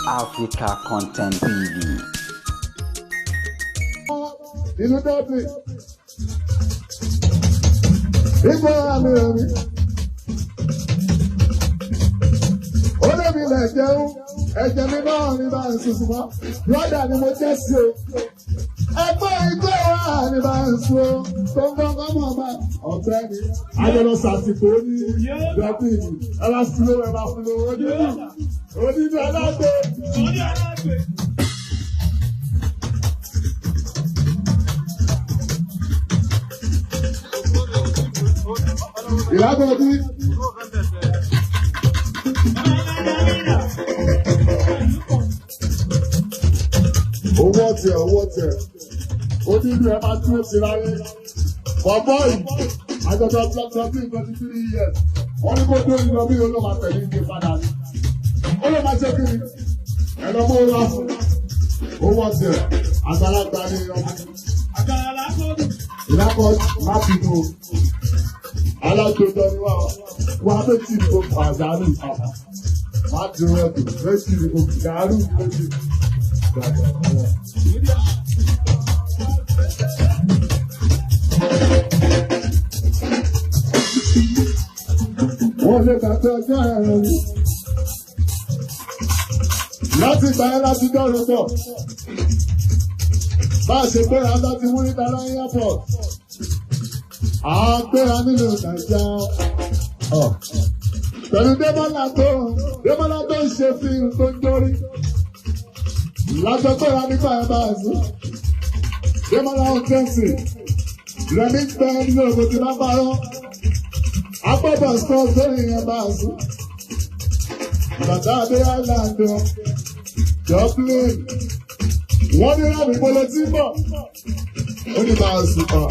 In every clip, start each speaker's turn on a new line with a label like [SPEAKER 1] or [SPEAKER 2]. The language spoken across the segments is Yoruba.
[SPEAKER 1] Africa Content TV.
[SPEAKER 2] Ìlú Dublin. Ìgbọ́ àmì rẹ̀ mi. Ó lébi ilẹ̀ jẹun, ẹ̀jẹ̀ mi náà ní bá ń sùn mọ́. Brọ́dà ni mo jẹ́ sí o. Ẹgbẹ́ ìgbẹ́ wa ní bá ń sùn o. Tó ń gbọ́ kọ́mọ̀ ọba ọ̀gbẹ́ni. Àjọlọ sàtìkò ní Dublin. Ẹ bá sùn lówó, ẹ bá fún lówó. Onídùú onídùú alágbe. Ìlágbọ́n bí. Owó ọ̀tẹ̀ owó ọ̀tẹ̀ onílù ẹ máa dúró sí láyé. Bọ̀bọ́ yìí, àjọjọ Dublin 23 years. Wọ́n ní kó dó ìlọ bí olóò máa tẹ̀lé ike padà ní. Ó lè máa ṣe kí ni? Ẹ̀rọ mọ́ wá fún. Owó ọ̀tẹ̀ àgbàlagbà ní ọmọ. Ìlákọ̀ má bínú o. Alágbèéjọ ni wá wá méjì ní kò pàdánù ìpamọ́. Má dúró ẹ̀dùn méjì ní kò gàárù méjì. Wọ́n lè gbàgbé ọjọ́ ẹ̀rọ mi. Láti ìgbà yẹn láti dọ́rùn pọ̀. Bá a ṣe gbéra láti mú níta láyé airport. À á gbéra nílùú Nàìjíríà. Pẹ̀lú Démọ́lá tó ń ṣe fíìmù tó ń dórí. Lájọ gbéra nígbà yẹn bá a sùn. Démọ́lá ń tẹ̀sí. Rẹ̀mí gbẹ nínú ògùn tí bá parọ́. Agbọ́dọ̀ sọ sórí yẹn bá a sùn. Bàtà Adé Island Dublin. Wọ́n ní Rẹ̀mí bolo tí ń bọ̀. Ó ní bá a sùn kàn.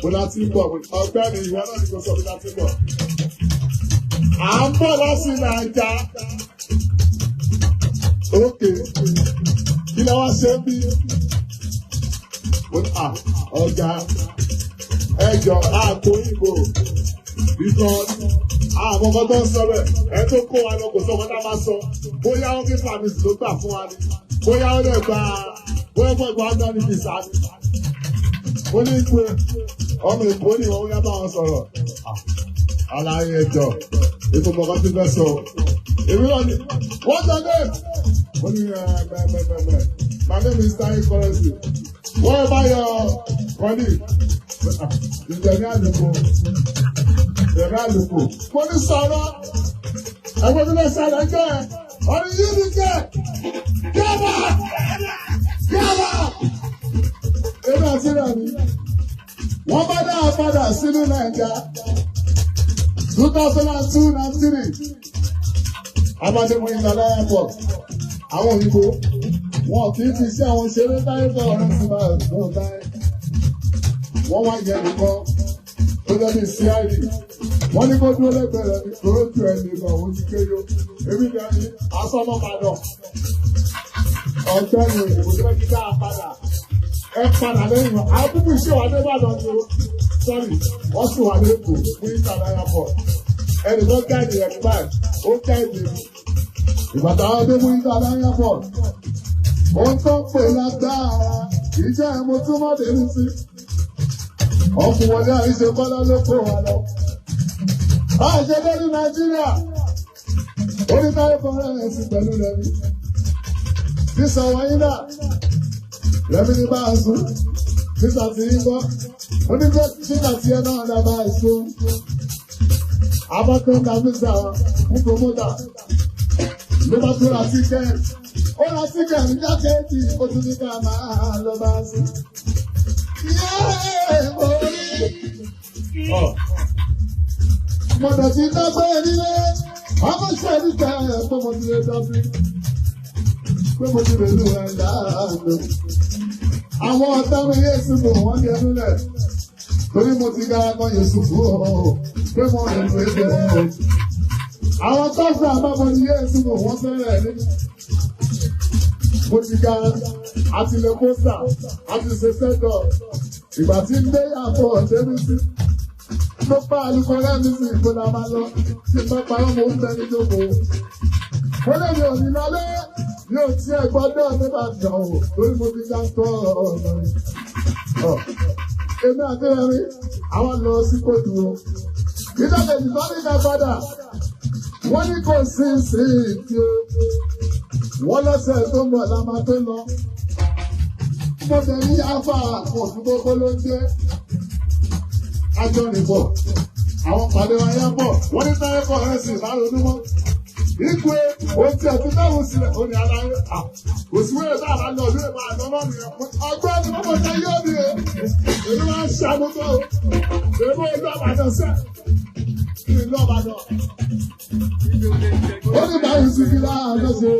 [SPEAKER 2] Mo láti ń bọ̀. Ọ̀gbẹ́ni ìwọ náà ní kò sọ bí láti ń bọ̀. À ń bọ̀ láti Nàìjà. Ókè. Kí lẹ wá ṣe ń bí? Mo ní à ọ̀gá ẹjọ́ àpò ìbò. Because àwọn ọmọ tó ń sọ bẹ́ẹ̀ ẹ tó kó wa lọ kò sọ ọmọ tá a máa sọ bóyá ó ní permit ló gbà fún wa ni bóyá ó lè gba bóyá ó gbà ọgbà ní visa ni. Ó ní pé ọmọ Èkó ni wọ́n yá bá wọn sọ̀rọ̀. Aláyé ẹjọ́ ètò mọ̀kàn tí fẹ́ sọ. Èmi náà ni, "What's your name?" Mo ní mẹ́mẹ́mẹ́mẹ́, "My name is Taye Currency." "What about your colleague?" Ìjẹ̀mí àlùkò. Ìjẹ̀mí àlùkò. Mo ní sọ̀rọ̀. Ẹgbẹ́ tó lè ṣẹlẹ̀ jẹ́ ẹ̀. Ọ̀rọ̀ yìí ni kẹ́. Gẹ́bà! Gẹ́bà! Èmi àti rẹ̀ mi. Wọ́n bá dá a padà sínú Nàìjíríà. 2002 and three. Abájẹ́mú Ìgbàlá airport. Àwọn òyìnbó wọn kì í fi iṣẹ́ àwọn ṣeré táyé bọ̀ ọ̀rẹ́ sí máa gbọ́n táyé. Wọ́n wá yẹ nìkan tó jẹ́ bí CID. Wọ́n ní kó dúró lẹ́gbẹ̀ẹ́ rẹ̀ ní torójú ẹ̀ lè lọ òun ti kéyo. Èmi ni ẹni asọ́mọ́padà. Ọ̀gbẹ́ni òyìnbó tó fẹ́ kí dá a padà. Ẹ padà lẹ́yìn wọn. Àwọn púpù iṣẹ́ wa dé Ìbàdàn ni o. Sorry, wọ́n sì wà lẹ́kọ̀ọ́ fún Ìtàlá airport. Ẹnì kan guide rẹ̀ ní báyìí, ó guide mi. Ìgbà táwọn dé mú Ìtàlá airport. Ohun tó ń pè lágbára, ìjẹ́ mo túmọ̀ dé sí. Ọkùnrin wọlé àríṣe Kọ́lá ló kó wa lọ. Bá a ṣe dé ní Nàìjíríà, oníkàwé fọ́nrán ẹ̀ sí pẹ̀lú Rẹ̀mí. Sísọ wọ̀nyí náà, Rẹ̀mí ní bá a sùn. Sísà tí ń gbọ́, oníkẹ́ sísà tí ẹ náà dá bá a sùn. Abọ́tún ka visa fún promoter. Ló bá tún ra ticket. Ó ra ticket jákèjì, ó tún ní ká máa lọ bá a sùn. Yéé, mo rí. Mo dẹ̀ ti dágbé nílé. Ọmọ ṣe ní kẹ́ ẹ̀ pé mo ti lè dọ́bí. Pé mo ti lè lù ẹ̀ láàánú. Àwọn ọ̀tá mi yé sùnmù wọ́n di ẹnu lẹ̀. Torí mo ti gara kan Yèsùfù o. Pé mo lè lù ẹ̀ o. Àwọn tọ́sí àbábọ̀ ni yé sùnmù wọ́n fẹ́rẹ̀ nínú. Mo ti ga àti lè kóṣà àti ṣe sẹ́tọ̀. Ìgbà tí ń dé yàtọ̀ ọ̀dẹ́ mi sí. Ló bá alukọ̀rẹ́ mi sí ìfúnná máa lọ. Tí bá parọ́ mo ń bẹ ní jókòó. Mo lè mi ò ní lọlé. Yóò tí ẹ gbọ́dọ̀ nígbà tán o, torí mo ti já tọ́ ọ̀nà rẹ̀. Èmi àti ẹ̀rín, àwọn lọ sí kóòtù o. Ìjọba ìjọba ní ká padà. Wọ́n ní kò sí sí ìtì o. Wọ́n lọ́sẹ̀ tó ń bọ̀ la máa tó lọ. Mo tẹ̀ ní afa òfin gbogbo ló ń jẹ́. Ajọ́ nìbọ̀. Àwọn pàdé wa yá bọ̀. Wọ́n ní táyé kọ̀ ẹ̀ sì bá ronú mọ́. Igwe otu ẹtí náà sílẹ̀ ó ní aláyé à kò sí wẹ́rẹ́ tá a bá lọ ọdún ẹ̀ máa lọ lọ́nà yẹn. Ọgbẹ́ni mọ́mọ́ ta yóò ní o. Èmi máa ń ṣàmúgbó o. Èmi ò lọ Ìbàdàn sẹ́. Ìlú Ìbàdàn. Ó ní báyìí sí kí láàárọ̀ ṣe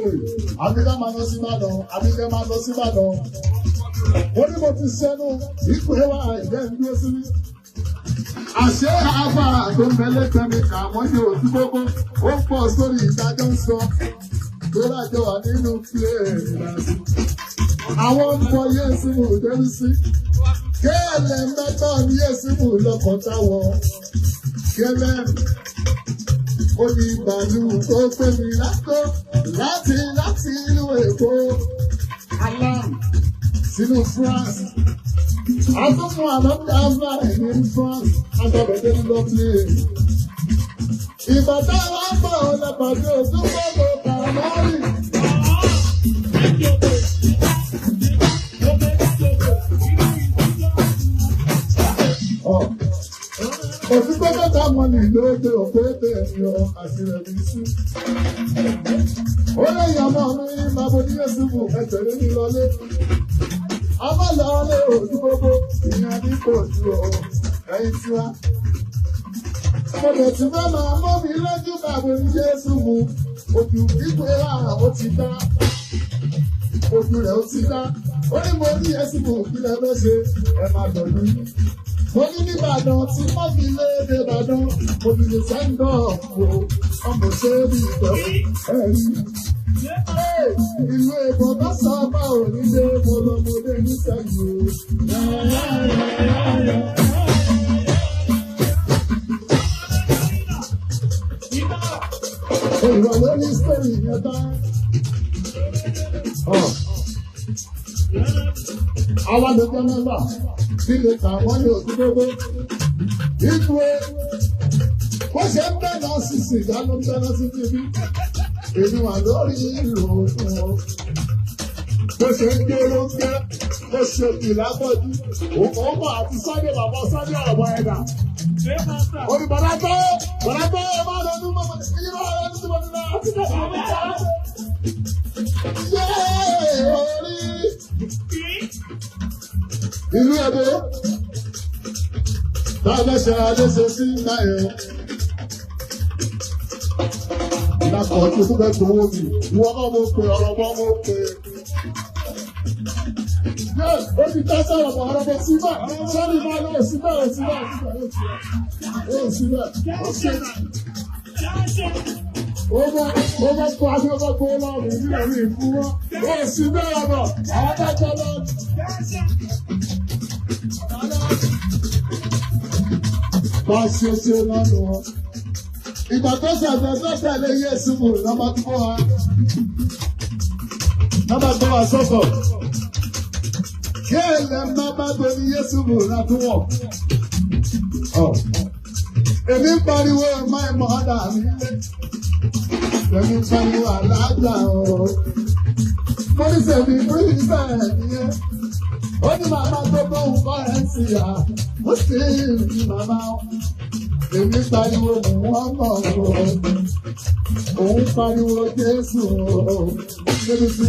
[SPEAKER 2] àbíkẹ́ máa lọ sí Ìbàdàn àbíkẹ́ máa lọ sí Ìbàdàn. Ó ní mo ti sẹ́nu ìpè wa ìjẹ́ ń dúró sí mi. Àṣé afárá tó ń bẹ lẹ́gbẹ̀ẹ́ mi kà mọ́ ní òtún gbogbo ó ń pọ̀ sórí ìdájọ́ ń sọ tó lájọ wà nínú pílẹ̀ẹ̀nì láti. Àwọn ń bọ Yẹ́sùmù débi sí. Kẹ́lẹ̀ mẹ́tọ́ ní Yẹ́sùmù lọ́kọ̀ táwọn. Kẹ́lẹ̀ ó ní bàálù tó pé mi látó láti láti ìlú Èkó. Alarm sínú France. Àtúntò àlọ́dá fly ní France, àtọ̀bẹ̀dẹ̀ ń lọ play. Ìbàdàn wa ń bọ̀ lọ́pàdé òtúnbọ̀bọ̀ kàmárì. Òtúnbọ̀bọ̀ kàmọ́nì lóde òpété ẹ̀yọ àṣírẹ̀ mi sí. Ó lè yàmọ́ mi máa bo ní Yẹ́sùfù ẹ̀tẹ̀lé mi lọlé. Abọ́lọ́lé òdúgbogbo ìyẹn ní kò ju o ẹyin tí wá. Mo lè tún fẹ́ máa mọ́ mi lójú bàbá ní Jésù mu. Ojú ìpè wà ó ti dá. Ojú rẹ̀ ó ti dá. Ó ní mo ní Jésù mu kí lẹ fẹ́ ṣe ẹ máa dọ̀lú yín. Mo ní nìbàdàn tí mo fi léde Ìbàdàn. Mo fi lè sẹ́ńdọ̀ o. Ọmọ ṣé bí ìtọ́ ẹ̀rí. Ìlú Èkó tó sọ bá òní dé mo lọ mo dé ní sẹ́yìn o. Olùrànlọ́ ní sítórì yẹn tán. Àwọn àdókò mẹ́fà sílé tàwọn ní òkú gbogbo. Ìgbé bó ṣe ń bẹ̀ náà sísè ìyá ló ń bẹ̀ náà sí tv. Èmi wà lórí ìlú fún ọ. Bó ṣe ń gbé ló ń gbé, ó ṣe ìlàbọ̀dú. Òun mọ̀ àti Sunday bàbá Sunday ọ̀bọ̀ ẹ̀dà. Orí bàdá tó bàdá tó ẹ máa lọ ní mọ̀mọ́ ìyí máa lọ ní mọ̀mọ́ náà àti bàbá mi ta. Yé orí ìlú Ẹ̀bó táwọn ṣe adéṣe sí náà. Ìlàkọ̀ tí o tún fẹ́ gbowó mi, ìwọ náà mo pè ọ̀rọ̀ mọ́ mo pè. Ó ti tẹ́ sọ̀rọ̀ mọ́ ọ̀rọ̀ mọ́ síbẹ̀, sọ́ni máa lọ síbẹ̀ síbẹ̀ síbẹ̀ síbẹ̀ ó ṣe. Ó bá kó adé ó bá gbowó lọ́wọ́ mi nílẹ̀ mi fún wọn. Ó sì bẹ́ẹ̀ bọ̀, àwọn bá jọ lọ. Bá a ṣe ṣe lọ́nu wọn. Ìgbà tó ṣẹ̀fẹ̀ tó tẹ̀lé Yéésù mù lọ́mọ tó wá. Lọ́mọ tó wá sọ́kọ̀. Kí ẹ̀lẹ́ máa bá tó ní Yéésù mù látúwọ̀. Èmi ń pariwo ẹ̀mọ́ ẹ̀mọ́ ọ̀dà mi. Èmi ń pariwo àlàájá o. Mo ní sèmi pírísẹ̀ nìyẹn. Ó ní màmá tó bóun kọ́ ẹ̀ ń tìyà. Ó sì rí màmá o. Èmi pariwo Muhammad o, òun pariwo Jésù o, níbi tí.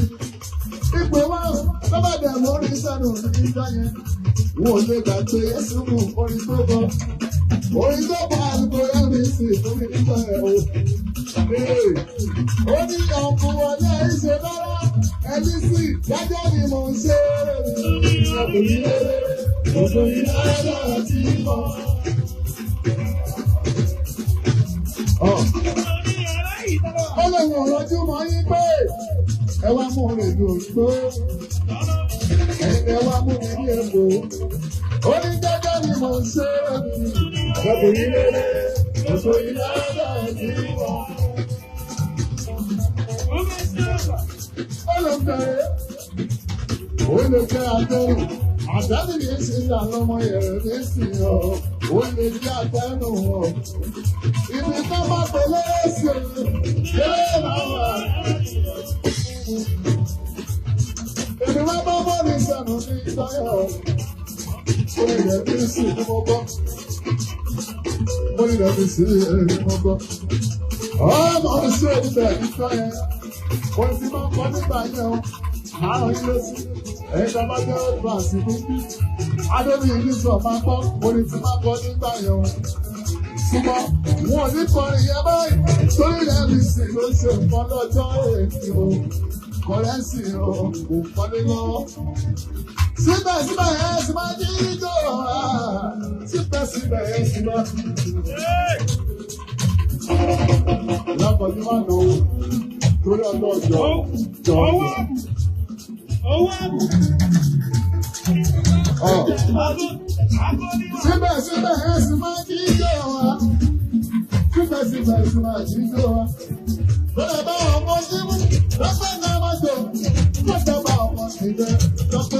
[SPEAKER 2] Ìpè wá lọ́bàdàn mórí sẹ́nu nígbà yẹn. Wọ́n ò lè gbà pé Jésù mú orin tó bọ̀. Orin tó bọ̀ àlùkò yẹn sì fún mi nígbà yẹn o. Ó ní ọkùnrin wọlé ìṣe lọ́rọ́, ẹni sì jájọ́ ni mò ń ṣe é. Ọkùnrin lérè, ọkùnrin lérè ti mọ̀. Ó lè wọ̀n lọ́jú mọ́ yín pé ẹ wá mú mi dùn tó ẹ wá mú mi ní èkó. Ó ní gẹ́gẹ́ ni mò ń ṣe é ọkùnrin lérè, ọkùnrin lérè ti mọ̀. Ó lè bẹ̀rẹ̀. Ó lè jẹ́ àtẹrù. Àtẹrù yìí sì ń dà lọ́mọ yẹ̀rẹ̀ ní sìn ọ́. Ó lè jẹ́ àtẹrù ọ̀. Ibi tó bá pẹ̀lẹ́ sí i, eré máa wà. Èmi wá bá bọ́ọ̀lù ìsànù ní ìtọ́yọ̀. Ó lè rẹ̀ bí sí ní mo gbọ́. Mo lè rẹ̀ bí sí ní mo gbọ́. Ọmọ ṣe ibẹ̀ ìtọ́ yẹn. Mo ti máa ń kọ́ nígbà yẹn o. Màá yín lọ sí. Ẹ̀yin tó bá jẹ́ advance fún bí. Adébíyí ní sọ máa gbọ́. Mo ní ti máa kọ́ nígbà yẹn o. Ṣùgbọ́n wọn ò ní kọrin yẹn báyìí. Torí rẹ̀ mi sì ló ṣe nǹkan lọ́jọ́ èyí o. Kọ̀rẹ́sì o, kò kọ́lé lọ́wọ́. Síbẹ̀síbẹ̀ ẹ̀ sì máa jí jò wá. Síbẹ̀síbẹ̀ ẹ̀ sì máa jí jò. Lápọ̀jù máa nà owó torí ọlọ́jọ́ jọ.
[SPEAKER 3] Owó àbù.
[SPEAKER 2] Síbẹ̀síbẹ̀ ẹ̀ sì máa jí jò wá. Síbẹ̀síbẹ̀ ẹ̀ sì máa jí jò wá. Lọ́dọ̀ bá ọmọ símú, lọ́pẹ́ náà máa jò. Lọ́dọ̀ bá ọmọ síbẹ̀, lọ́pẹ́